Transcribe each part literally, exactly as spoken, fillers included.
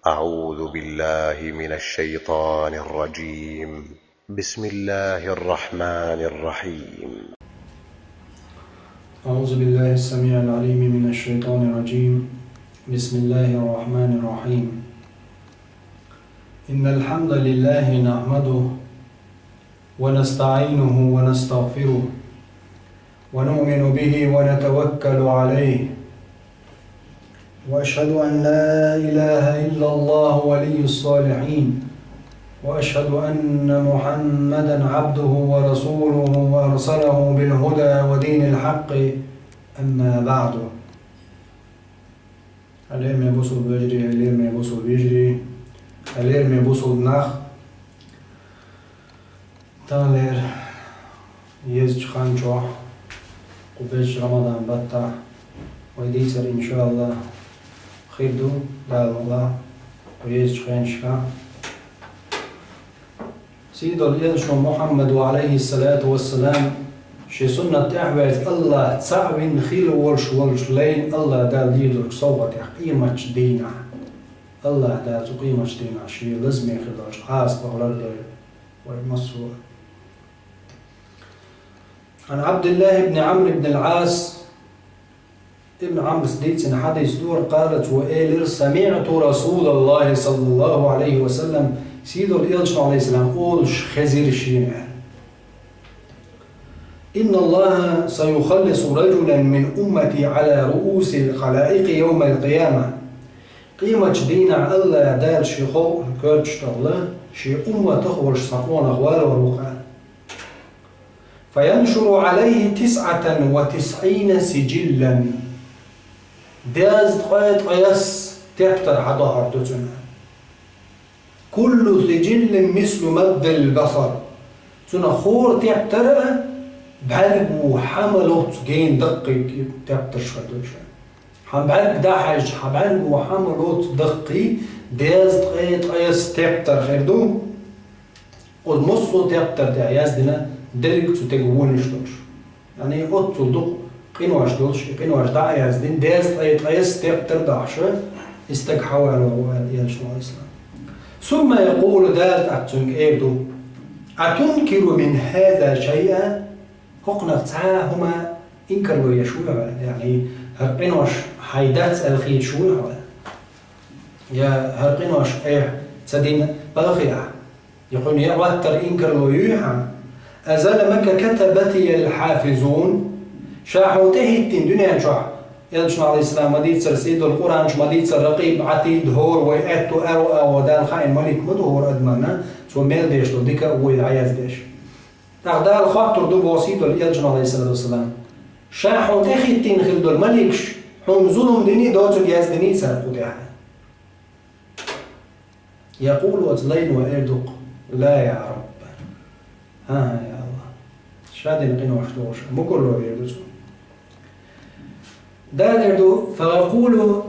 أعوذ بالله من الشيطان الرجيم. بسم الله الرحمن الرحيم. أعوذ بالله السميع العليم من الشيطان الرجيم. بسم الله الرحمن الرحيم. إن الحمد لله نحمده ونستعينه ونستغفره ونؤمن به ونتوكل عليه. وأشهد أن لا إله إلا الله ولي الصالحين. وأشهد أن محمدا عبده ورسوله وأرسله بالهدى ودين الحق. أما بعد. Хьалераме бусулба вежарий, хьалераме бусулба вежарий, хьалераме бусулба нах. Таханлера езачу хан чохь, кху безачу Рамадан баттахь, вай дийцар, иншааллахӀ, хир ду, Дала мукъ лахь, кху езачу хенашкахь. Сийдолу элчано Мухьаммад ва, Ӏалайхиссалату вассалам, шен суннат тӀехь а ваьлча, АллахӀ цхьаъ вина хилла волуш волчу лайна АллахӀ Дала дийр долчу совгӀатех къематчу дийнахь. АллахӀ Дала цу къематчу дийнахь шен лазаме хир долчу Ӏазапах лардойла вай массо а. Ан Ӏабдиллахь ибн Ӏамр ибн ал-Ӏас, Ибн Ӏамрас дийцина хьадис ду, къала, цо элира: «СамиӀту РасулаллахӀи саллаллахӀу Ӏалайхи ва саллам, сийдолу элчано, Ӏалайхиссалам, олуш хезира шена: „ИнналлахӀа саюхаллису ражулан мин уммати Ӏала руусил халаикъи йовмал къияма“». Къематчу дийнахь АллахӀ Дала шен халкъан коьртачу тӀехула шен умматах волуш цхьа къонах валор ву-кх. «Фаяншуру Ӏалайхи тисӀатан ва тисӀийна сижилан». Дезткъе ткъайесна тептар хьадохьур ду цуьнан. «Куллу сижиллин мислу маддил басар». Цуьнан хӀора тептар а бӀаьрго хьан ма лоцу гена даккхий тептарш хир ду уьш. Хьан бӀаьрг дӀахьаьжча, хьан бӀаьрго хьан ма лоцу даккхий дезткъе ткъайесна тептар хир ду. Оцу массо а тептар тӀехь яздина дерриг цу стеган вонаш долуш. Яъни оццул дукха къинош долуш, и къинош дӀа а яздина, дезткъе ткъайесна тептар дахьаш, и стаг хьан валор ву аьлла, элчано, Ӏалайхиссалам. Сумма якъулу, Дала тӀаккха цуьнга эр ду: «Атункиру мин хӀаза шайъа?» ХӀокхунах цхьа а хӀума инкарло еш вуй хьо? Яъни хӀара къинош хьайн дац аьлла хеташ вуй хьо? Я хӀара къинош айхьа ца дина балхе ахь? Я кхуьнан яа хӀоттар инкарло юй хьан? «Азаламака катабатиял хьафизун». Ша хьуна тӀехӀиттина дуьнен чохь, элчано, Ӏалайхиссалам, ма дийццара сийдолу Къуръан чу, ма дийццара Ракъиб, Ӏатид, хӀора вай аьтту аьрру агӀо Дала хаийна малик ма ду хӀора адамна, цо мел деш долу дика а вуй дӀаяздеш. ТӀаккха Дала хоттур ду боху сийдолу элчано, Ӏалайхиссалату вассалам: «Ша хьуна тӀехӀиттина хилла долу маликаш хьуна зулам диний, доцург яздиний цара кху тӀехь?» Якъулу, оцу лайно эр ду-кх: «Ла, я Рабби». ХӀан-хӀа, я АллахӀ. Ша дина къинош дохуш, мукъарло вер ду цунна. Дала эр ду: «Фа якъулу»,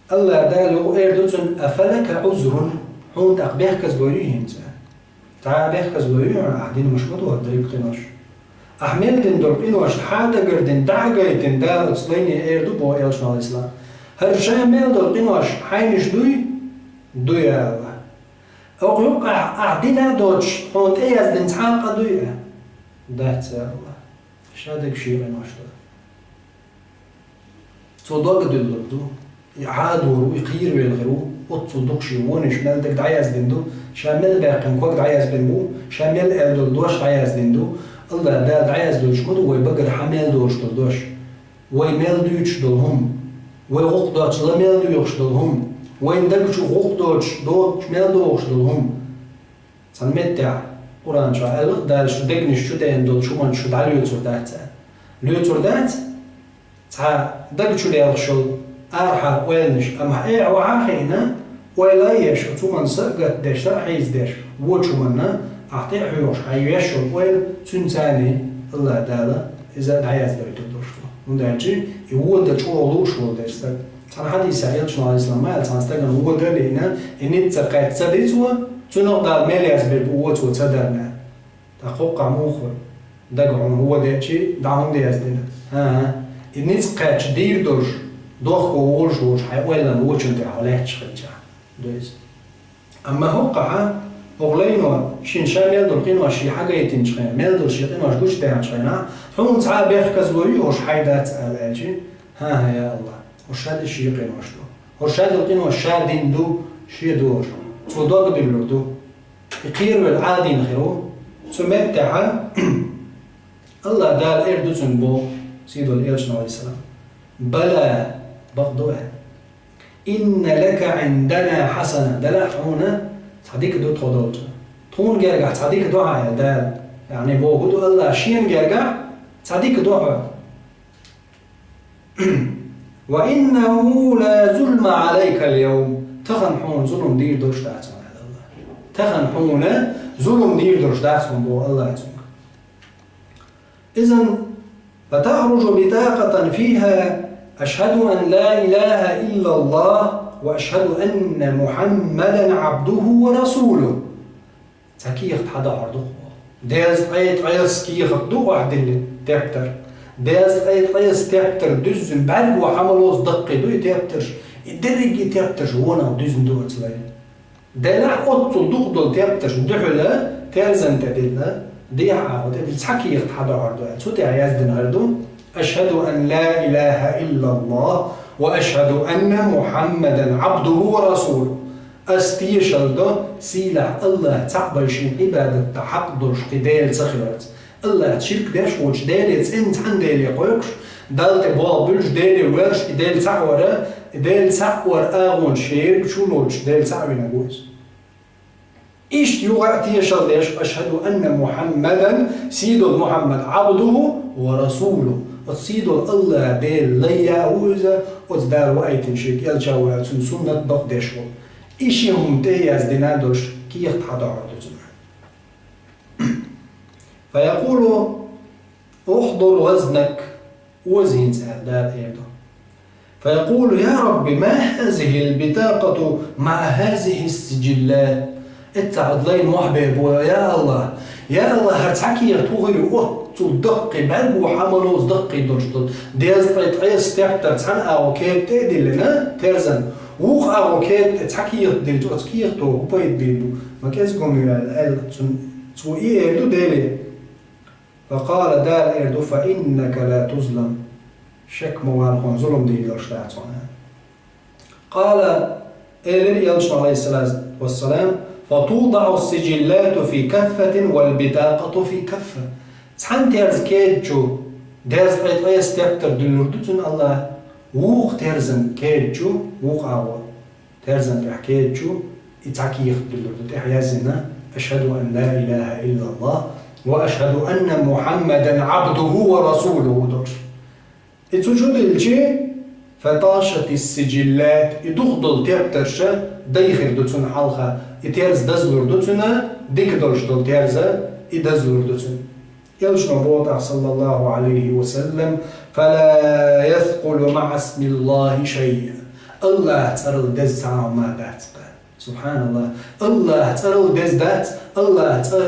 АллахӀ Дала юха эр ду цунна: «Афалака Ӏузрун?» Хьуна тӀаккха бехказло юй хӀинца? Цхьа а бехказло юй хьуна, ахь дина муш ма ду хӀара дерриг къинош? Ахь мел дина долу къинош хьан дагардина, дӀа а гайтина, Дала оцу лайне эр ду боху элчано, Ӏалайхиссалам: «ХӀара ша мел долу къинош хьайнаш дуй?» «Ду, я АллахӀ». «ХӀокху юккъехь ахь дина а доцуш, хьуна тӀеяздина цхьа а къа дуй?» «Дац, я АллахӀ. Ша дерг шен къинош ду». Цо дог а дуьллур ду. И Ӏадор ву, и кхеравелла хир ву, оццул дукха шен вонаш мел дерг дӀаяздина ду, ша мел баьккхина ког дӀаязбина бу, ша мел аьлла долу дош дӀаяздина ду. АллахӀ Дала дӀаяздеш ма ду вай багара хьан мел долуш долу дош. Вай мел дуьйцуш долу хӀума, вай гӀуллакх доцуш ла мел доьхуш долу хӀума, вайн даг чу гӀуллакх доцуш, доцуш мел дохуш долу хӀума. Цхьана меттехь Къуръан чохь аьлла-кх Дала: «Шу дегнаш чу деана долчу хӀуманца шу дӀалоьцур дац», — аьлла. Лоьцур дац? Цхьа даг чу лелхаш йолу арахьара ойланаш, амма хьан эхь охьа а хиъна, ойла а еш, оцу хӀуманна са а гатдеш, са а хьийзадеш, вочу хӀуманна ахь тӀе а хьоьхуш, хьайн еш йолу ойла, цуьнца а АллахӀ Дала иза дӀаяздойтур долуш ду. ХӀунда аьлча и вон дан чӀогӀа лууш волу дерг стаг. Цхьана хьадисехь элчано, Ӏалайхиссалам, ма аьлла, цхьана стагана вон дан а лиъна, и ницкъ кхетта ца дицво, цунах Дала мел язбина бу вон цо ца дарна. ТӀаккха хӀокхахь муха хуьлу? Дага хьуна вон деъча, дӀа хӀунда яздина? ХӀан-хӀа. И ницкъ кхетча дийр долуш, дохко волуш волчу хьайн ойланан вочун тӀехь хьо лаьтташ хилча. Ду иза. Амма хӀокхахьа, хӀокху лайно шен ша мел долу къинош шен хьагайтинчу хенахь, мел долу шен къинош гучудаьхначу хенахь, хьуна цхьа а бехказло ю, хӀорш хьайн дац ала аьлчи, хӀан-хӀа, я АллахӀ, хӀорш ша дерш шен къинош ду. ХӀорш ша долу къинош ша дина ду, шен ду хӀорш. Цо дог дуьллур ду. И кхеравелла Ӏадийна хир ву. Цу меттехьа, АллахӀ Дала эр ду цунна боху, сийдолу элчано, алейхиссалам: «Бала, бакъ ду», – аьлла. «Инна лака индана хьасана», делахь хьуна цхьа дика ду тхо долчу. Тхуна гергахь цхьа дика ду хьан, аьлла Дала. Яъни боху ду АллахӀ шена гергахь цхьа дика ду хьо. «Ва иннаху ла зулма алайка ал-явм», тахана хьуна зулам дийр долуш дац хьуна, аьлла АллахӀ. Тахана хьуна зулам дийр долуш дац хьуна, боху АллахӀ цуьнга. Изан, «фатахружу битакъатан фиха: ашхаду ан ла илаха иллаллах ва ашхаду анна Мухаммадан абдуху ва расулух». Цхьа кехат хьадахьор ду-кх боху. Дезткъе ткъайоьсна кехат ду охьадиллина тептар. Дезткъе ткъайоьсна тептар дуьззина бӀаьрго хьан ма лоцу даккхий ду и тептарш. И дерриге и тептарш вонах дуьзна ду оцу лайн. Делахь оццул дукха долу тептарш дуьхьала терзан тӀе дилла, дехьа агӀо тӀе дилла цхьа кехат хьадахьор ду аьлла. Цу тӀехь яздина хир ду: «Ашхаду ан ла илаха иллаллах ва ашхаду анна Мухаммадан абдуху ва расулух». Ас тешалла до, сийлахь АллахӀ цхьаъ бен шен Ӏибадат дан хьакъ долуш кхин Дела ца хиларца. АллахӀца ширк деш воцчу Деле, цӀена цхьана Деле кхойкхуш, Далла тӀе болх буьллуш, Деле воьрзуш, и Дела цхьаъ вара, и Дела цхьаъ вара агӀонаш ерриг чу лоцуш, Дела цхьаъ винарг ву иза. Иштта юха а тешалла деш: «Ашхаду анна Мухаммадан», сийдолу Мухаммад, «абдуху ва расулуху», оцу сийдолу АллахӀ Делан лай а ву иза, оцу Дала ваийтина шега элча ву аьлла, цуьнан суннат бакъдеш ву. И ши хӀума тӀе а яздина долуш, кехат хьадахьор ду цунах. «Фаякъулу: ухьдур вазнак», оза хӀинца аьлла, Дала эр ду. «Фаякъулу: я Рабби, ма хазихил битакъату маъа хазихис сижилла?» Эццахь оцу лайн мохь бер бу: «Я АллахӀ, я АллахӀ, хӀара цхьа кехат хӀун хир ю оццул даккхий, бӀаьрго хьан ма лоцу даккхий долуш долу? Дезткъе ткъайоьсна тептар цхьана агӀо кехат тӀе а диллина, терзан, вукху агӀо кехат тӀе цхьа кехат диллича, оцу кехато хӀун пайда бийр бу? Ма кӀезиг хӀума ю», – аьлла, аьлла цунна. Цо и эр ду Деле. Факъала, Дала эр ду: «Фа иннака ла тузлам». Шек ма вала, хьуна зулам дийр долуш дац хьуна. Къала, элира элчано, алейхиссалату вассалам: «Фатудаъу сижиллату фи каффатин вал битакъату фи каффа». Цхьана терзан кеда чу дезткъе ткъайоьсна тептар дуьллур ду цунна АллахӀа, вукху терзан кеда чу, вукху агӀор. Терзан тӀехь кеда чу и цхьа кехат дуьллур ду, тӀехь яздина: «Ашхаду ан ла илаха иллаллах ва ашхаду анна Мухаммадан абдуху ва расулуху» долуш. И цу чу диллича, «фаташатис сижиллат», и дукха долу тептарш дайхир ду цунна хьалха, и терза дазлур ду цунна, дика долуш долу терза и дазлур ду цунна. Элчано боху тӀаккха, саллаллаху алейхи ва саллам: «Фала яскъулу маъа исмиллахи шайъ». АллахӀан цӀарал деза цхьа а хӀума дац-кха. СубхьаналлахӀ. АллахӀан цӀарал деза дац, АллахӀан цӀа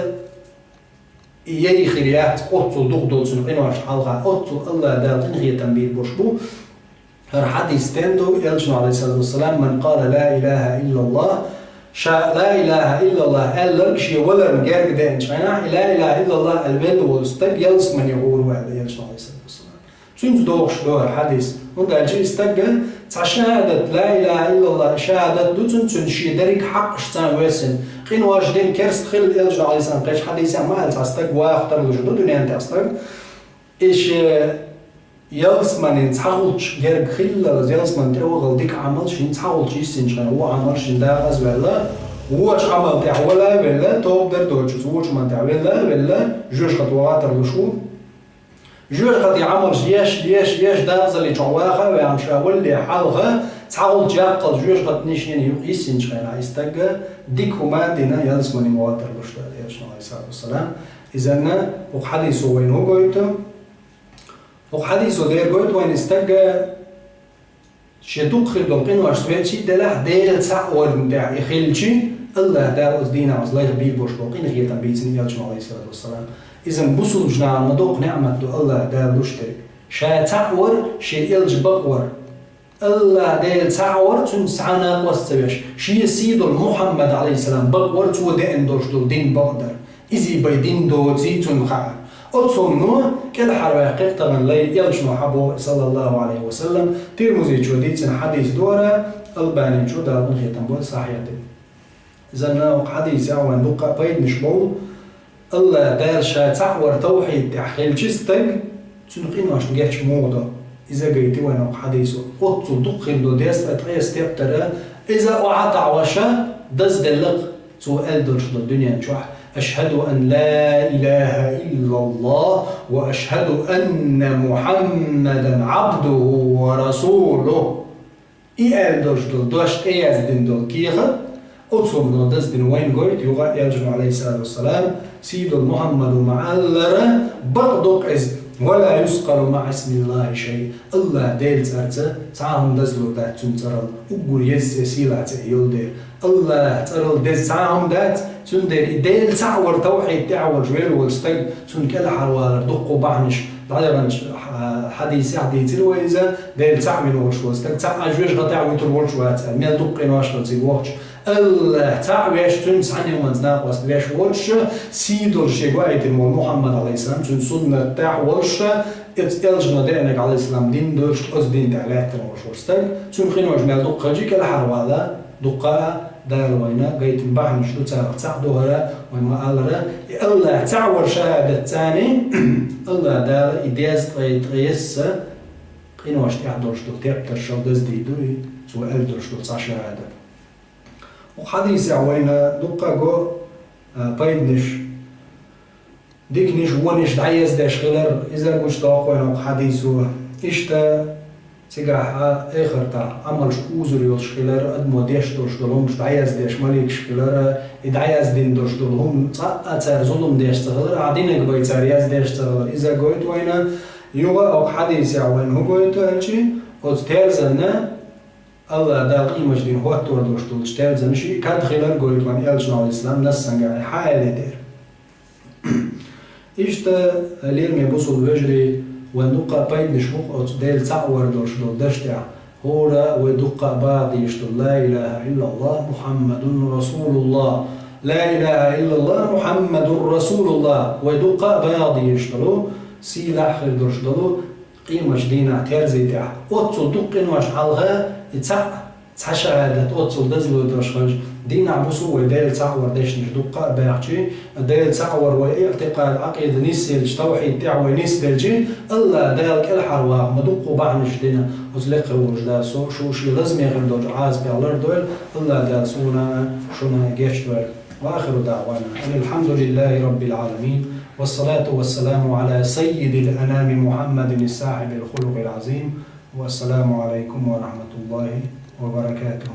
яй хир яц, оццул дукха долу цуьнан къиношна хьалха, оццул АллахӀ Дала къинхетам бийр болуш бу. ХӀара хьадис стен ду, элчано, алейхиссалату вассалам: «Ман къала ла илаха иллаллах», ша ла илаха иллаллах аьлларг шен валарна герга деанчу хенахь, и ла илаха иллаллах аьлла велла волу стаг ялсамане гӀур ву аьлла элчано, алейхиссалату вассалам. Цуьнца догӀуш ду хӀара хьадис. ХӀунда аьлча и стаг цхьа шахӀадат, ла илаха иллаллах шахӀадат ду цуьнан, цуьнан шен дерриг хьакъаш царна весина. Къинош дина, керста хилла, элчано, алейхиссалам, кхечу хьадисехь ма аьлла, цхьа стаг ваха тарлуш ду дуьненан тӀехь стаг. И шен ялсаманин цхьа гӀулч герга хиллалц, ялсаман тӀе вахал дика Ӏамал шен цхьа гӀулч йиссинчу хенахь, вон Ӏамал шен дакъазваьлла, вочу Ӏамал тӀехь вала а велла, тоба дар доцуш, вочу Ӏамал тӀехь вала а велла, жоьжахати ваха тарлуш ву. Жоьжахати Ӏамалш еш, еш, еш, дакъазаллин чохь ваха а ваьхна, ша валале хьалха, цхьа гӀулч яккхалц жоьжахатин шена юкъа йиссинчу хенахь, и стаг дика хӀума а дина, ялсамане ваха тарлуш ду, аьлла элчано, алейхиссалату вассалам. Изанна, хӀокху хьадисо вайна хӀун гойту? ХӀокху хьадисо дера гойту вайна, и стаг шен дукха хир долу къинош веачий, делахь Дела цхьаъ варна тӀехь и хилчий, АллахӀ Дала оцу дийнахь оцу лайх бийр болуш болу къинхетам бийцина элчано, алейхиссалату вассалам. Иза бусулбачу нахана ма доккха неӀмат ду АллахӀ Дала луш дерг. Ша цхьаъ вар, шен элча бакъ вар. АллахӀ Дела цхьаъ вар, цуьнца цхьа а накъост ца веш, шен сий долу Мухьаммад, Ӏалайхиссалам, бакъ вар, цо деана долуш долу дин бакъдар. Иза бен дин доций цунна хаьара. Оцу хӀумано кӀелхьарваьккхира тахана лай, элчано хьан боху, саллаллаху Ӏалайхи ва саллам, Тирмузичо дийцина хьадис ду хӀара, Албаничо, Дала къинхетам бойла, сахьихь дина. Иза нах хьадисехь вайн дуккха а пайданаш болу, АллахӀ Дала Ша цхьаъ вар тавхьид тӀехь хилча стаг, цуьнан къиношна гечдо муха до. Иза гайти вайн хӀокху хьадисо. Оццул дукха хилла дезткъе ткъеса тептар, иза охьатаӀош дазделла-кх цо аьлла долуш долу дуьнен чохь: «Ашхьаду ан ла илаха иллаллахӀ ва ашхьаду анна Мухьаммадан Ӏабдуху ва расулуху». И аьлла долуш долу дош тӀеяздина долу кехат, оцу хӀумано даздина вайна гойту юха а элчано, Ӏалайхиссалату вассалам, сий долу Мухьаммада ма-аллара, бакъ ду-кх иза: «Ва ла юскъалу маӀа исмиллахӀи шай». АллахӀ Делан цӀарца цхьа а хӀума дазлур дац цуьнан цӀарал, уггар еза цӀе, сийлахь цӀе йолу дела. АллахӀан цӀарал деза цхьа а хӀума дац, цундела и Дела цхьаъ вар тавхьид тӀехь волуш велла волу стаг, цунна кӀелхьарвалар дуккха бахьанаш, дӀадаханчу хьа-, хьадисехь дийцира вай иза, Дела цхьаъ вина волуш волу стаг, цхьа а жоьжахатехь вуьтур волуш вац аьлла, мел дукха къинош ду цига вохчу. АллахӀ цхьаъ веш, цуьнца цхьана хӀуманца накъост веш волуш, сий долуш шега ваийтина волу Мухьаммад, Ӏалайхиссалам, цуьнан суннат тӀехь волуш, оцу элчано деанарг, Ӏалайхиссалам, дин долуш, оцу дин тӀехь лаьттина волуш волу стаг, цуьнан къинош мел дукха хилча, кӀелхьарвала, дуккха а Дала вайна гайтина бахьанаш ду, царах цхьаъ ду хӀара, вай ма-аллара, и АллахӀ цхьаъ вар шахьадат царний, АллахӀ Дала и дезткъе ткъеса къинош тӀехь долуш долу тептаршал даздийр ду и, цо аьлла долуш долу цхьа шахьадат. Хьадисехь вайна дуккха а го, а, пайданаш, диканаш, вонаш дӀаяздеш хилар, иза гучудоккху вайна хӀокху хьадисо. Иштта цигахь а эхартахь Ӏамалш узур йолуш хилар, адамо деш долуш долу хӀуманаш дӀаяздеш маликаш хилар, и дӀаяздина долуш долу хӀума цкъа а цара зулам деш ца хилар, ахь динарг бен цара яздеш ца хилар, иза гойту вайна. Юха а хӀокху хьадисехь вайна хӀун гойту аьлча, оцу терзанна АллахӀ Дала къематдийнахь хӀоттор долуш долчу терзанна шиъ кад хилар гойту вайна, элчано, Ӏалайхиссалам, нассангахь хьан аьлла дера. Иштта, лераме бусулба вежарий, вайн дуккха а пайданаш бу-кх оцу Дела цхьаъ вар долуш долу даш тӀехь. ХӀора вай дуккха а баха дезаш долу: «Ла илаха иллаллахӀ, Мухьаммадун расулуллахӀ». «Ла илаха иллаллахӀ, Мухьаммадун расулуллахӀ». Вай дуккха а баха дезаш долу, сийлахь хир долуш долу къематдийнахь терзи тӀехь. Оццул дукха къиношна хьалха и цхьаъ, цхьа шахьадат оццул дазлур долуш хилча, дийнахь-буса вай Дела цхьаъ вар дешнаш дуккха а баьхчи, Дела цхьаъ вар вай иӀтикъад, Ӏакъида нисъелча, тавхьид тӀехь вай нисделчи, АллахӀ Дала кӀелхьарваха ма дуккха бахьанаш дина, оцу лекха волуш Дала со, шу шен лазаме хир долчу Ӏазапех лардойла, АллахӀ Дала суна а, шуна а гечдойла. وآخر دعوانا أن الحمد لله رب العالمين، والصلاة والسلام على سيد الأنام محمد صاحب الخلق العظيم، والسلام عليكم ورحمة الله وبركاته.